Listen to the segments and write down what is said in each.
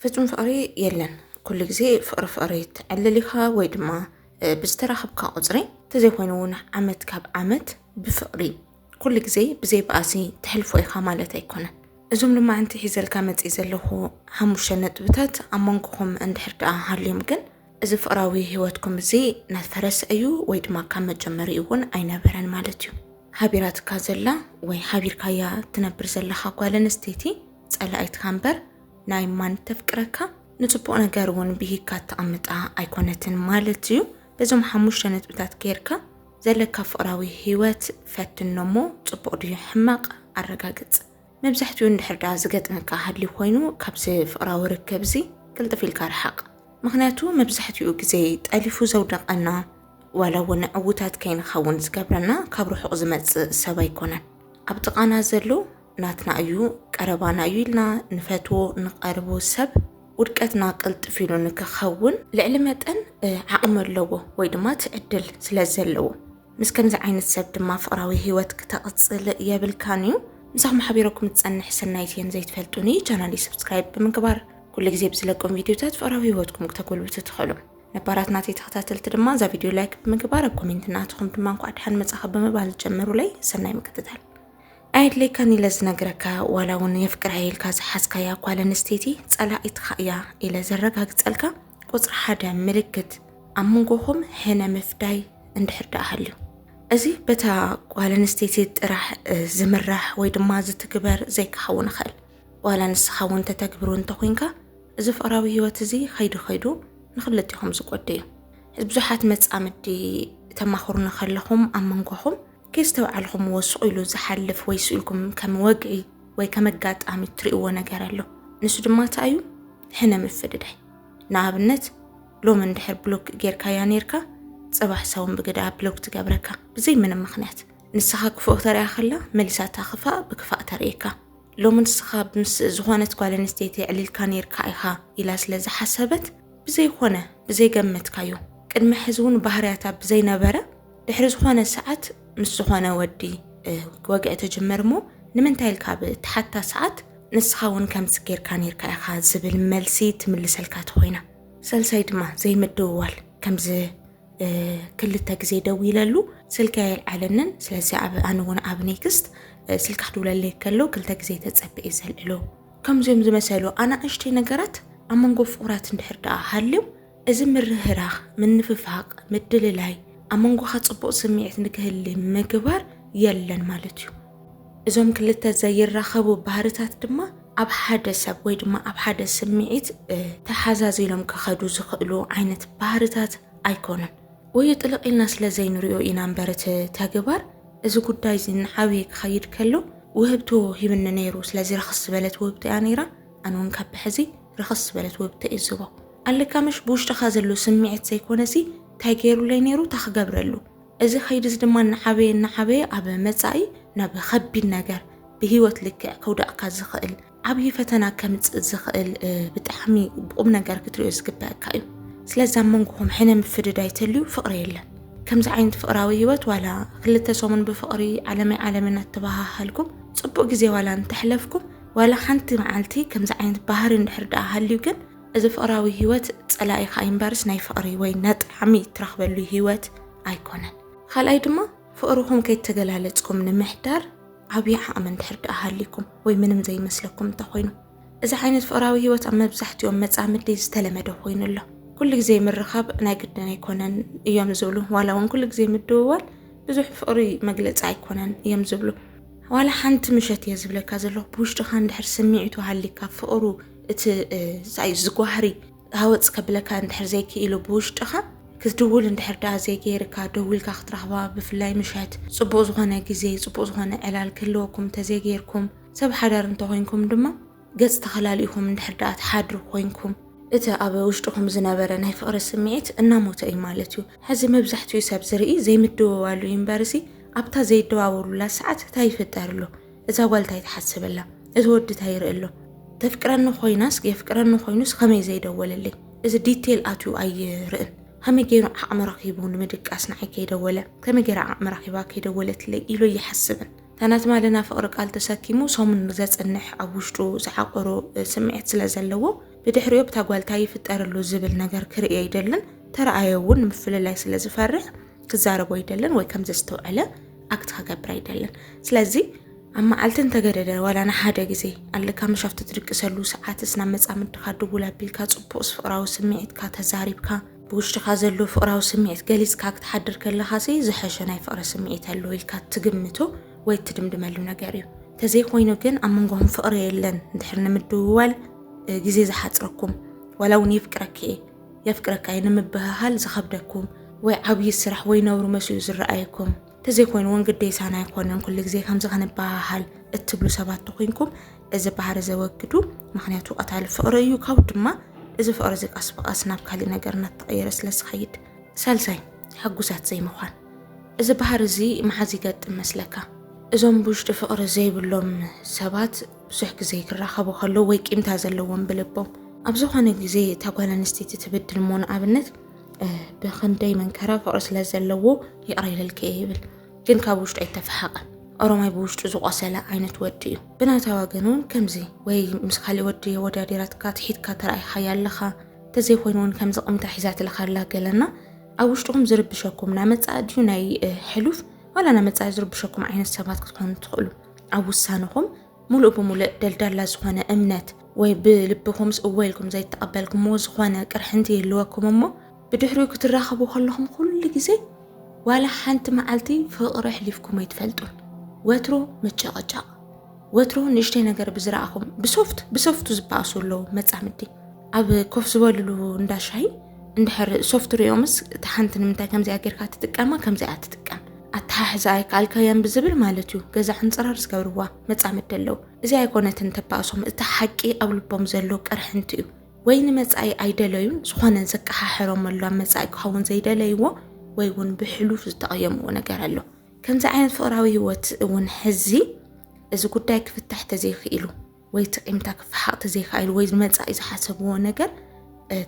ፍጹም ፍቕሪ የለን። ኩሉ ግዜ ፍቕሪ ፍቕሪ ትዕልል ኢኻ ወይ ድማ ብዝተራኸብካ ቁጽሪ፣ እንተዘይኮይኑ እውን ዓመት ካብ ዓመት ብፍቕሪ ኩሉ ግዜ ብዘይ ባእሲ ትሕልፎ ኢኻ ማለት ኣይኮነን። እዞም ድማ ኣንቲ ሒዘልካ መጺእ ዘለኹ ሓሙሽተ ነጥብታት ኣብ መንጎኹም እንድሕር ደኣ ሃልዮም ግን፣ እዚ ፍቕራዊ ህይወትኩም እዚ ናፈረሰ እዩ ወይ ድማ ካብ መጀመሪኡ እውን ኣይነበረን ማለት እዩ። ሓቢራትካ ዘላ ወይ ሓቢርካያ ትነብር ዘለኻ ጓል ኣንስተይቲ ጸላኢትካ እምበር ናይ ማን ተፍቅረካ ንጽቡቕ ነገር እውን ብሂካ ተቐምጣ ኣይኮነትን ማለት እዩ። በዞም ሓሙሽተ ነጥብታት ጌርካ ዘለካ ፍቕራዊ ህይወት ፈትኖ እሞ ጽቡቕ ድዩ ሕማቕ ኣረጋግጽ። መብዛሕትኡ እንድሕር ደኣ ዝገጥመካ ሃልዩ ኮይኑ ካብዚ ፍቕራዊ ርክብ እዚ ቅልጥፍ ኢልካ ርሓቕ። ምኽንያቱ መብዛሕትኡ ግዜ ጠሊፉ ዘውደቐና ዋላ እውን ዕዉታት ከይንኸውን ዝገብረና ካብ ርሑቕ ዝመጽእ ሰብ ኣይኮነን። ኣብ ጥቓና ዘሎ ናትና እዩ፣ ቀረባና እዩ ኢልና ንፈትዎ ንቐርቦ ሰብ ውድቀትና ቅልጥፍ ኢሉ ንክኸውን ልዕሊ መጠን ዓቕሚ ኣለዎ ወይ ድማ ትዕድል ስለ ዘለዎ፣ ምስ ከምዚ ዓይነት ሰብ ድማ ፍቕራዊ ህይወት ክተቕጽል የብልካን እዩ። ምሳኹም ሓቢረኩም ትጸንሕ ሰናይት እየን። ዘይትፈልጡኒ ቻናለይ ሰብስክራይብ ብምግባር ኩሉ ግዜ ብዝለቆም ቪድዮታት ፍቕራዊ ህይወትኩም ክተጎልብቱ ትኽእሉ። ነባራት ናተይ ተኸታተልቲ ድማ እዛ ቪድዮ ላይክ ብምግባር ኣብ ኮሜንት ናትኹም ድማ እንኳዕ ደሓን መጻኻ ብምባል ጀምሩለይ። ሰናይ ምክትታል። ኣየድለይካን ኢለ ዝነግረካ ዋላ እውን የፍቅራ ኢልካ ዝሓዝካያ ጓል ኣንስተይቲ ጸላኢትኻ እያ ኢለ ዘረጋግጸልካ ቁጽሪ ሓደ ምልክት ኣብ መንጎኹም ሕነ ምፍዳይ እንድሕር ደኣ ሃልዩ፣ እዚ በታ ጓል ኣንስተይቲ ጥራሕ ዝምራሕ ወይ ድማ ዝትግበር ዘይክኸውን ይኽእል። ዋላ ንስኻ እውን ተተግብሩ እንተኾይንካ፣ እዚ ፍቕራዊ ህይወት እዚ ኸይዱ ኸይዱ ንኽልቲኹም ዝጎድእ እዩ። ብዙሓት መጻምዲ ተማኽሩኒ ከለኹም ኣብ መንጎኹም ከይስተውዓልኹምዎ ስቕ ኢሉ ዝሓልፍ ወይ ስኢልኩም ከም ወግዒ ወይ ከም ኣጋጣሚ እትርእይዎ ነገር ኣሎ። ንሱ ድማ እንታይ እዩ? ሕነ ምፍድዳይ። ንኣብነት ሎሚ እንድሕር ብሎክ ጌርካያ ኔርካ፣ ጽባሕ ሰውን ብግዳ ብሎክ ትገብረካ ብዘይ ምንም ምኽንያት። ንስኻ ክፉእ ክተርእያ ከላ መሊሳ እታ ክፋእ ብክፋእ ተርእየካ። ሎሚ ንስኻ ምስ ዝኾነት ጓል ኣንስተይቲ ኣዕሊልካ ኔርካ ኢኻ ኢላ ስለ ዝሓሰበት ብዘይኮነ ብዘይገመትካዮ ቅድሚ ሕዚ እውን ባህርያታ ብዘይነበረ ድሕሪ ዝኾነ ሰዓት ምስ ዝኾነ ወዲ ወግዒ ተጀመር እሞ ንምንታይ ኢልካ ብትሓታ ሰዓት ንስኻ እውን ከምዚ ጌርካ ኔርካ ኢኻ ዝብል መልሲ ትምልሰልካ ተኾይና። ሰልሳይ ድማ ዘይምድውዋል ከምዚ ክልተ ግዜ ደዊለሉ ስልኪ ኣየልዓለንን። ስለዚ ኣብ ኣነ እውን ኣብ ኔክስት ስልካ ክድውለለይ ከሎ ክልተ ግዜ ተጸብኤ ዘልዕሎ ከምዚኦም ዝመሰሉ ኣናእሽተይ ነገራት ኣብ መንጎ ፍቑራት እንድሕር ደኣ ሃልዮም እዚ ምርህራኽ፣ ምንፍፋቕ፣ ምድልላይ ኣብ መንጎኻ ጽቡቕ ስምዒት ንክህሊ ምግባር የለን ማለት እዩ። እዞም ክልተ ዘይራኸቡ ባህርታት ድማ ኣብ ሓደ ሰብ ወይ ድማ ኣብ ሓደ ስምዒት ተሓዛዚሎም ክኸዱ ዝኽእሉ ዓይነት ባህርታት ኣይኮኑን። ወይ ጥልቕ ኢልና ስለ ዘይንሪኦ ኢና እምበር እቲ ተግባር እዚ ጉዳይ እዚ እናዓበየ ክኸይድ ከሎ ውህብቶ ሂብኒ ነይሩ። ስለዚ ርኽስ ዝበለት ውህብቶ እያ ነይራ። ኣነ እውን ካብ ብሕዚ ርኽስ ዝበለት ውህብቶ እየ ዝህቦ። ኣለካ ምሽ ብውሽጥኻ ዘሎ ስምዒት ዘይኮነሲ እንታይ ገይሩለይ ነይሩ፣ እንታይ ክገብረሉ? እዚ ኸይዲ እዚ ድማ እናዓበየ እናዓበየ ኣብ መጻኢ ናብ ኸቢድ ነገር ብህይወት ልክዕ ከውዳእካ ዝኽእል ዓብዪ ፈተና ከምጽእ ዝኽእል ብጣዕሚ ብቁም ነገር ክትሪኦ ዝግበአካ እዩ። ስለዚ ኣብ መንጎኹም ሕነ ምፍድዳይ ተልዩ ፍቕሪ የለን። ከምዚ ዓይነት ፍቕራዊ ህይወት ዋላ ክልተ ሰሙን ብፍቕሪ ዓለመይ ዓለመይ እናተበሃሃልኩም ጽቡቕ ግዜ ዋላ እንተሕለፍኩም ዋላ ሓንቲ መዓልቲ ከምዚ ዓይነት ባህሪ እንድሕር ደኣ ሃልዩ ግን እዚ ፍቕራዊ ህይወት ጸላኢኻ እምበርስ ናይ ፍቕሪ ወይ ናይ ጣዕሚ እትረኽበሉ ህይወት ኣይኮነን። ካልኣይ ድማ ፍቕርኹም ከይተገላለጽኩም ንምሕዳር ዓብዪ ዓቕሚ እንድሕር ደኣ ሃልይኩም ወይ ምንም ዘይመስለኩም እንተኾይኑ፣ እዚ ዓይነት ፍቕራዊ ህይወት ኣብ መብዛሕትኦም መጻምዲ ዝተለመደ ኮይኑ ኣሎ። ኩሉ ግዜ ምርኻብ ናይ ግድን ኣይኮነን እዮም ዝብሉ፣ ዋላ እውን ኩሉ ግዜ ምድውዋል ብዙሕ ፍቕሪ መግለጺ ኣይኮነን እዮም ዝብሉ። ዋላ ሓንቲ ምሸት እየ ዝብለካ ዘለኹ፣ ብውሽጥኻ እንድሕር ስምዒቱ ሃሊካ ፍቕሩ እቲ ሳይ ዝጓህሪ ሃወፅ ከብለካ እንድሕር ዘይክኢሉ ብውሽጥኻ ክትድውል እንድሕር ደኣ ዘይገይርካ ደዊልካ ክትረኽባ ብፍላይ ምሸት ፅቡቕ ዝኾነ ግዜ ፅቡቕ ዝኾነ ዕላል ክህልወኩም እንተዘይገይርኩም ሰብ ሓዳር እንተኾይንኩም ድማ ገፅ ተኸላሊእኹም እንድሕር ደኣ ትሓድሩ ኮይንኩም እቲ ኣብ ውሽጥኹም ዝነበረ ናይ ፍቕሪ ስምዒት እናሞተ እዩ ማለት እዩ። ሕዚ መብዛሕትኡ ሰብ ዝርኢ ዘይምድውዋሉ እዩ እምበርሲ ኣብታ ዘይደዋወሉላ ሰዓት እንታይ ይፍጠር ኣሎ? እዛ ጓል እንታይ ትሓስብ ኣላ? እዚ ወዲ እንታይ ይርኢ ኣሎ? ተፍቅረኒ ኮይናስ የፍቅረኒ ኮይኑስ ከመይ ዘይደወለለይ? እዚ ዲቴል ኣትዩ ኣይርእን። ከመይ ገይሩ ዓቕሚ ረኺቡ ንምድቃስ ንዓይ ከይደወለ? ከመይ ገይራ ዓቕሚ ረኺባ ከይደወለትለይ ኢሉ ኣይሓስብን። እታ ናቲ ማለና ፍቕሪ ቃል ተሰኪሙ ሰሙን ዘጽንሕ ኣብ ውሽጡ ዝዓቆሮ ስምዒት ስለ ዘለዎ ብድሕሪኡ ብታ ጓልታ ይፍጠርሉ ዝብል ነገር ክርኢ ኣይደልን። ተረኣየ እውን ንምፍልላይ ስለ ዝፈርሕ ክዛረቦ ኣይደልን ወይ ከም ዘስተውዕለ ኣክት ክገብር ኣይደልን። ስለዚ ኣብ መዓልቲ እንተገደደ ዋላ ንሓደ ግዜ ኣለካ ምሽ ኣብቲ ትድቅሰሉ ሰዓትስ ናብ መጻምድኻ ድውል ኣቢልካ ጽቡቕስ ፍቕራዊ ስምዒትካ ተዛሪብካ ብውሽጥኻ ዘሎ ፍቕራዊ ስምዒት ገሊጽካ ክትሓድር ከለኻሲ ዝሐሸ ናይ ፍቕሪ ስምዒት ኣሎ ኢልካ ትግምቶ ወይ ትድምድመሉ ነገር እዩ። ተዘይኮይኑ ግን ኣብ መንጎኹም ፍቕሪ የለን እንድሕር ንምድውዋል ግዜ ዝሓፅረኩም ዋላ እውን የፍቅረኪ እየ የፍቅረካ እየ ንምብህሃል ዝኸብደኩም ወይ ዓብዪ ስራሕ ወይ ነውሪ መሲሉ ዝረኣየኩም ተዘይኮይኑ እውን ግዴታና ኣይኮነን ኩሉ ግዜ ከምዚ ክንበሃሃል እትብሉ ሰባት ተኮይንኩም እዚ ባህሪ ዘወግዱ። ምክንያቱ ቀታሊ ፍቕሪ እዩ። ካብ ድማ እዚ ፍቕሪ እዚ ቀስ ብቐስ ናብ ካሊእ ነገር እናተቐየረ ስለ ዝኸይድ። ሳልሳይ፣ ሕጉሳት ዘይምዃን። እዚ ባህሪ እዚ መዓዝ ይገጥም መስለካ? እዞም ብውሽጢ ፍቕሪ ዘይብሎም ሰባት ብዙሕ ግዜ ክራኸቡ ከለዉ ወይ ቂምታ ዘለዎም ብልቦም ኣብ ዝኾነ ግዜ እታ ጓል ኣንስተይቲ ትብድል እሞ ንኣብነት ብክንደይ መንከራ ፍቕሪ ስለ ዘለዎ ይቕረ ኢለልኪ እየ ይብል ግን ካብ ውሽጡ ኣይተፈሓቐን። ኦሮማይ ብውሽጡ ዝቆሰለ ዓይነት ወዲ እዩ። ብናታ ወገን እውን ከምዚ ወይ ምስ ካሊእ ወዲ የወዳዲራትካ ትሒትካ ተራኢኻያ ኣለኻ። ተዘይኮይኑ እውን ከምዚ ቂምታ ሒዛትልካ ኣላ ገለና ኣብ ውሽጥኹም ዝርብሸኩም ናመፃእ ድዩ ናይ ሕሉፍ ዋላ ናመፃእ ዝርብሸኩም ዓይነት ሰባት ክትኮኑ ትኽእሉ። ኣብ ውሳነኹም ሙሉእ ብሙሉእ ደልዳላ ዝኾነ እምነት ወይ ብልብኹምስ እወ ኢልኩም ዘይተቐበልኩምዎ ዝኾነ ቅርሕንቲ ይህልወኩም እሞ ብድሕሪኡ ክትራኸቡ ከለኹም ኩሉ ግዜ ዋላ ሓንቲ መዓልቲ ፍቕሪ ኣሕሊፍኩም ኣይትፈልጡን። ወትሮ ምጭቕጫቕ፣ ወትሮ ንእሽተይ ነገር ብዝረኣኹም ብሶፍት ብሶፍቱ ዝበኣሱ ኣለዉ መጻምዲ። ኣብ ኮፍ ዝበልሉ እንዳ ሻሂ እንድሕር ሶፍት ሪኦምስ እታ ሓንቲ ንምንታይ ከምዚኣ ጌርካ ትጥቀማ ከምዚኣ ትጥቀም ኣተሓሕዛ ኣይከኣልካያን ብዝብል ማለት እዩ ገዛ ሕንፅራር ዝገብርዋ መጻምዲ ኣለዉ። እዚ ኣይኮነትን ተባእሶም እቲ ሓቂ ኣብ ልቦም ዘሎ ቅርሕንቲ እዩ። ወይ ንመጻኢ ኣይደለዩን ዝኾነ ዘቀሓሕሮም ኣሎ ኣብ መጻኢ ክኸውን ዘይደለይዎ ወይ እውን ብሕሉፍ ዝተቐየምዎ ነገር ኣሎ። ከምዚ ዓይነት ፍቕራዊ ህይወት እውን ሕዚ እዚ ጉዳይ ክፍታሕ ተዘይኽኢሉ ወይ ትቂምታ ክፈሓቕ ተዘይኽኣኢሉ ወይ ንመጻኢ ዝሓሰብዎ ነገር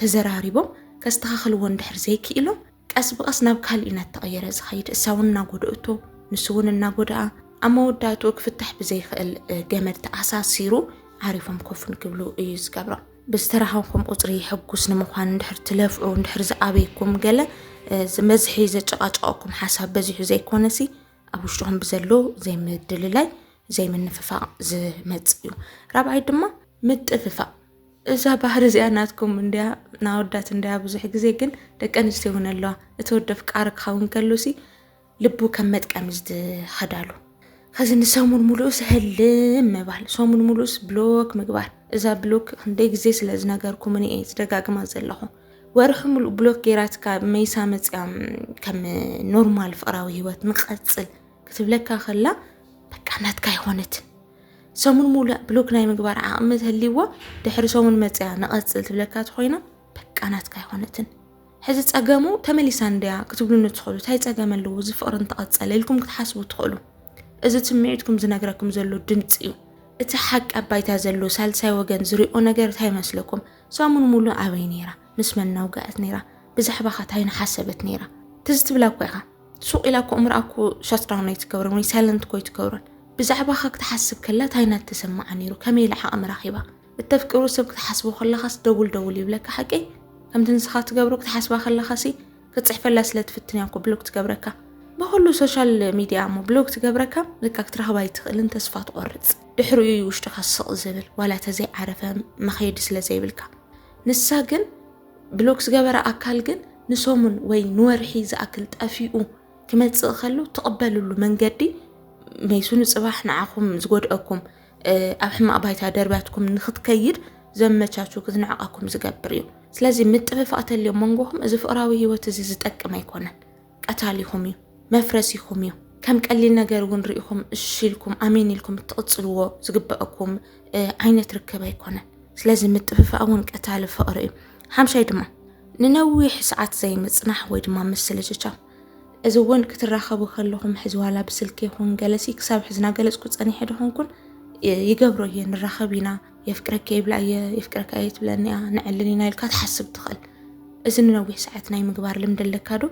ተዘራሪቦም ከስተኻኽልዎ እንድሕር ዘይክኢሎም ቀስ ብቐስ ናብ ካልእ እናተቐየረ ዝኸይድ እሳ እውን እናጎደእቶ ንሱ እውን እናጎደኣ ኣብ መወዳእትኡ ክፍታሕ ብዘይኽእል ገመድ ተኣሳሲሩ ዓሪፎም ኮፍ ንክብሉ እዩ ዝገብሮም። ብዝተራኸብኩም ቁፅሪ ሕጉስ ንምዃን እንድሕር ትለፍዑ እንድሕር ዝኣበይኩም ገለ መዝሒ ዘጨቃጨቀኩም ሓሳብ በዚሑ ዘይኮነሲ ኣብ ውሽጥኹም ብዘሎ ዘይምድልላይ ዘይምንፍፋቕ ዝመጽእ እዩ። ራብዓይ ድማ ምጥፍፋእ። እዛ ባህሪ እዚኣ ናትኩም እንድያ ናወዳት እንድያ ብዙሕ ግዜ ግን ደቂ ኣንስትዮ እውን ኣለዋ። እቲ ወዲ ኣፍቃሪ ክኸውን ከሎሲ ልቡ ከም መጥቀሚ ዝኸዳሉ ከዚ ንሰሙን ሙሉእስ ህልም ምባል ሰሙን ሙሉእስ ብሎክ ምግባር እዛ ብሎክ ክንደይ ግዜ ስለ ዝነገርኩምን እየ ዝደጋግማ ዘለኹ። ወርሒ ሙሉእ ብሎክ ገይራትካ መይሳ መፅያ ከም ኖርማል ፍቕራዊ ህይወት ንቐፅል ክትብለካ ከላ በቃ ናትካ ኣይኮነትን። ሰሙን ሙሉእ ብሎክ ናይ ምግባር ዓቕሚ ተልይዎ ድሕሪ ሰሙን መፅያ ንቐፅል ትብለካ ተኮይና በቃ ናትካ ኣይኮነትን። ሕዚ ፀገሙ ተመሊሳ እንድያ ክትብሉኒ ትኽእሉ። እንታይ ፀገም ኣለዎ እዚ ፍቕሪ እንተቐፀለ ኢልኩም ክትሓስቡ ትኽእሉ። እዚ ስምዒትኩም ዝነግረኩም ዘሎ ድምፂ እዩ። እቲ ሓቂ ኣብ ባይታ ዘሎ ሳልሳይ ወገን ዝሪኦ ነገር እንታይ ይመስለኩም? ሰሙን ሙሉእ ኣበይ ነይራ? ምስ መን እናውግዐት ነይራ? ብዛዕባኻ እንታይ እናሓሰበት ነይራ? ትዝ ትብላ እኮ ኢኻ። ሱቕ ኢላ እኮ እምርኣ እኮ ሸትዳውን ኣይትገብሮን ወይ ሳይለንት እኮ ኣይትገብሮን። ብዛዕባኻ ክትሓስብ ከላ እንታይ እናተሰምዓ ነይሩ? ከመይ ኢላ ዓቕሚ ረኺባ? እተፍቅሩ ሰብ ክትሓስቦ ከለኻስ ደውል ደውል ይብለካ ሓቀይ? ከምቲ ንስኻ ትገብሮ ክትሓስባ ከለኻሲ ክትፅሕፈላ ስለ ትፍትን እያ እኮ ብሎክ ትገብረካ። ብኹሉ ሶሻል ሚድያ እሞ ብሎክ ትገብረካ በቃ ክትረኽባ ኣይትኽእልን ተስፋ ትቆርፅ። ድሕሪኡ እዩ ውሽጥኻ ስቕ ዝብል ዋላ ተዘይዓረፈ መኸየዲ ስለ ዘይብልካ። ንሳ ግን ብሎክ ዝገበረ ኣካል ግን ንሰሙን ወይ ንወርሒ ዝኣክል ጠፊኡ ክመጽእ ከሎ ትቕበልሉ መንገዲ መይሱ ንጽባሕ ንዓኹም ዝጎድኣኩም ኣብ ሕማቕ ባይታ ደርብያትኩም ንኽትከይድ ዘመቻቹ ክትንዕቐኩም ዝገብር እዩ። ስለዚ ምጥፍፋእ ተልዮ መንጎኹም እዚ ፍቕራዊ ህይወት እዚ ዝጠቅም ኣይኮነን። ቀታሊኹም እዩ፣ መፍረሲኹም እዩ። ከም ቀሊል ነገር እውን ርኢኹም እሺ ኢልኩም ኣሜን ኢልኩም እትቕጽልዎ ዝግበአኩም ዓይነት ርክብ ኣይኮነን። ስለዚ ምጥፍፋእ እውን ቀታሊ ፍቕሪ እዩ። ሓምሻይ ድማ ንነዊሕ ሰዓት ዘይምጽናሕ ወይ ድማ ምስልችቻው። እዚ እውን ክትራኸቡ ከለኹም ሕዚ ዋላ ብስልኪ ይኹን ገለሲ ክሳብ ሕዚ ናገለጽኩ ጸኒሐ ድኾንኩን ይገብሮ እየ። ንራኸብ ኢና፣ የፍቅረኪ ይብላ እየ፣ የፍቅረካ እየ ትብለኒ እያ፣ ንዕልል ኢና ኢልካ ትሓስብ ትኽእል። እዚ ንነዊሕ ሰዓት ናይ ምግባር ልምዲ ኣለካ ዶ?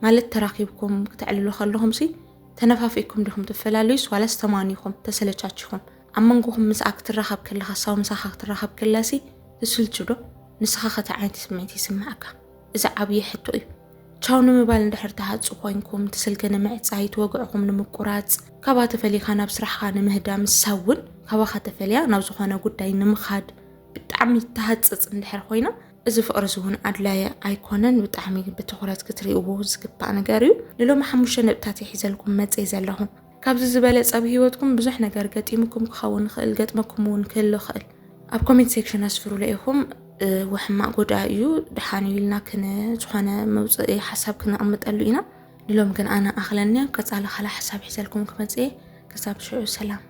ማለት ተራኺብኩም ክተዕልሉ ከለኹም ሲ ተነፋፊእኩም ዲኹም ትፈላለዩስ ዋላስ ተማኒኹም ተሰለቻችኹም? ኣብ መንጎኹም ምስኣ ክትራኸብ ከለኻ ሳው ምሳኻ ክትራኸብ ከላሲ ትስልቹ ዶ? ንስኻ ኸ እንታይ ዓይነት ስምዒት ይስምዓካ? እዚ ዓብዪ ሕቶ እዩ። ቻው ንምባል እንድሕር ትሃፁ ኮይንኩም፣ እቲ ስልኪ ንምዕፃይ፣ እቲ ወግዕኹም ንምቁራፅ፣ ካብኣ ተፈሊኻ ናብ ስራሕኻ ንምህዳም፣ ንሳ እውን ካባኻ ተፈልያ ናብ ዝኾነ ጉዳይ ንምኻድ ብጣዕሚ ትሃፅፅ እንድሕር ኮይና፣ እዚ ፍቕሪ እዚ እውን ኣድላዪ ኣይኮነን። ብጣዕሚ ብትኹረት ክትሪእዎ ዝግባእ ነገር እዩ። ንሎሚ ሓሙሽተ ነጥብታት እየ ሒዘልኩም መፅየ ዘለኹ። ካብዚ ዝበለፀ ኣብ ህይወትኩም ብዙሕ ነገር ገጢሙኩም ክኸውን ይኽእል፣ ገጥመኩም እውን ክህሉ ይኽእል። ኣብ ኮሜንት ሴክሽን ኣስፍሩለ ኢኹም። እ፣ ወሕማቕ ጎዳኢ እዩ፣ ደሓን እዩ ኢልና ክን-፣ ዝኾነ መውፅኢ ሓሳብ ክነቕምጠሉ ኢና። ንሎም ግን ኣነ ኣኽለኒ፣ ኣብ ቀፃሊ ካልእ ሓሳብ ሒዘልኩም ክመፅእ እየ። ክሳብ ሽዑ ሰላም።